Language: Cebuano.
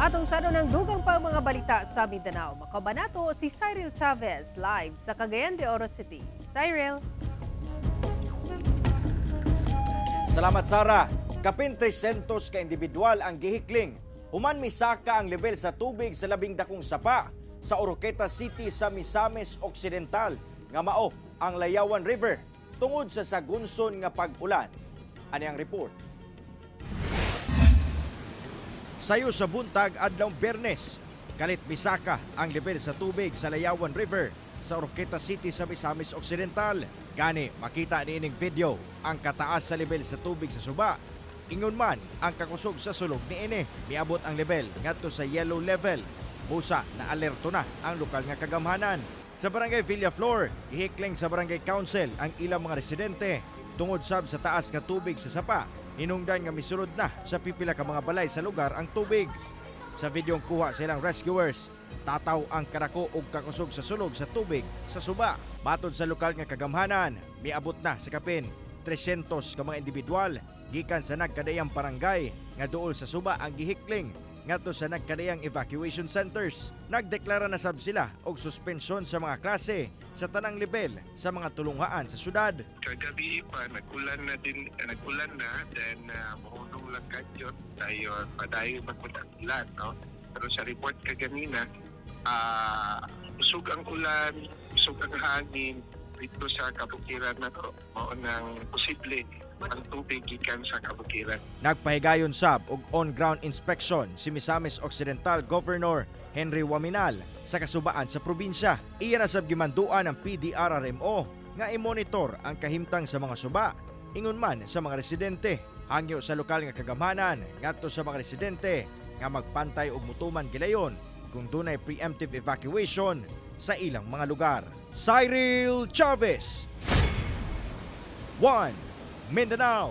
Atong sa ng dugang pang mga balita sa Mindanao. Makauban nato si Cyril Chavez live sa Cagayan de Oro City. Cyril. Salamat, Sara. Kapin 300 ka individual ang gihikling human misaka ang level sa tubig sa labing dakong sapa sa Oroquieta City sa Misamis Occidental nga mao ang Layawan River tungod sa sagunson nga pag-ulan. Ani ang report. Sayo sa buntag adlaw Biyernes, kalit misaka ang level sa tubig sa Layawan River sa Oroquieta City sa Misamis Occidental. Gani makita niining video ang kataas sa level sa tubig sa suba. Ingon man ang kakusog sa sulog niini. Miabot ang level ngadto sa yellow level. Busa na alerto na ang lokal nga kagamhanan. Sa Barangay Villaflor, gihikling sa Barangay Council ang ilang mga residente tungod sab sa taas nga tubig sa sapa. Hinungdan nga misulod na sa pipila ka mga balay sa lugar ang tubig. Sa videong kuha sa ilang rescuers, tataw ang karako og kakusog sa sulog sa tubig sa suba. Matod sa lokal nga kagamhanan, miabot na sa kapin 300 ka mga individual gikan sa nagkadayang barangay nga duol sa suba ang gihikling ngadto sa nagkadayang evacuation centers. Nagdeklara na sab sila og suspensyon sa mga klase sa tanang level sa mga tulunghaan sa syudad. Kagabi pa, nag-ulan na din, nag-ulan na, then mahunong lang kadyot, dayon padayon man pud ang ulan, no? Pero sa report kaganina, usog ang ulan, usog ang hangin dito sa kabukiran na to, mao nang posible ang tubig gikan sa kabukiran. Nagpahigayon sab og on-ground inspection si Misamis Occidental Governor Henry Oaminal sa kasubaan sa probinsya. Iya na sab gimanduan ang PDRRMO nga i-monitor ang kahimtang sa mga suba ingon man sa mga residente. Hangyo sa lokal nga kagamhanan ngadto sa mga residente nga magpantay og mutuman gilayon kung dunay preemptive evacuation sa ilang mga lugar. Cyril Chavez, 1 Mindanao.